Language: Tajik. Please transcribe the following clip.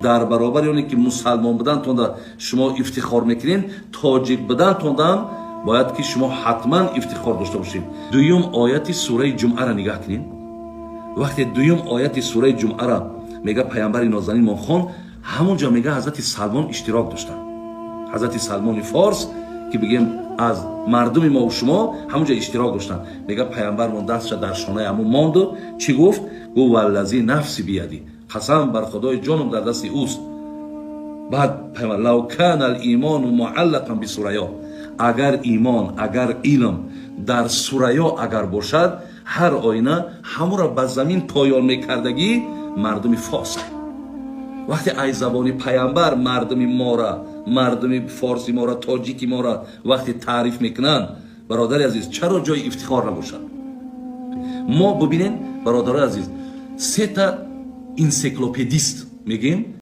Дар баробари оне ки мусалмон будантонда шумо ифтихор мекунед, тоҷик будантондам бояд ки шумо ҳатман ифтихор дошта бошед. Дуюм ояти сураи Ҷумъара нигаҳ кунед. Вақте дуюм ояти сураи Ҷумъара мега паямбари нозанин мо хон, ҳамон ҷо мега ҳазрати Салмон иштирок доштанд. Ҳазрати Салмони Форс, ки бигем аз мардуми мову шумо, ҳамон ҷо иштирок доштанд. Мега паямбармон дастша дар шонаи ҳамун монду чӣ гуфт? Гуфт: «Валлази нафси бияди», қасам бар Худои ҷонум дар дасти ӯст. Баъд пайғамбар: «Лав кана лимону муаллақан бисурайё», агар имон, агар илм дар Сурайё агар бошад, ҳар оина ҳамуро ба замин поён мекардагӣ мардуми форс. Вақте ай забони паямбар мардуми мора, мардуми форси мора, тоҷики мора вақте таъриф мекунанд, бародари азиз, чаро ҷои ифтихор набошад? Мо бубинем, бародарои азиз, сета энсиклопедист мегӯем.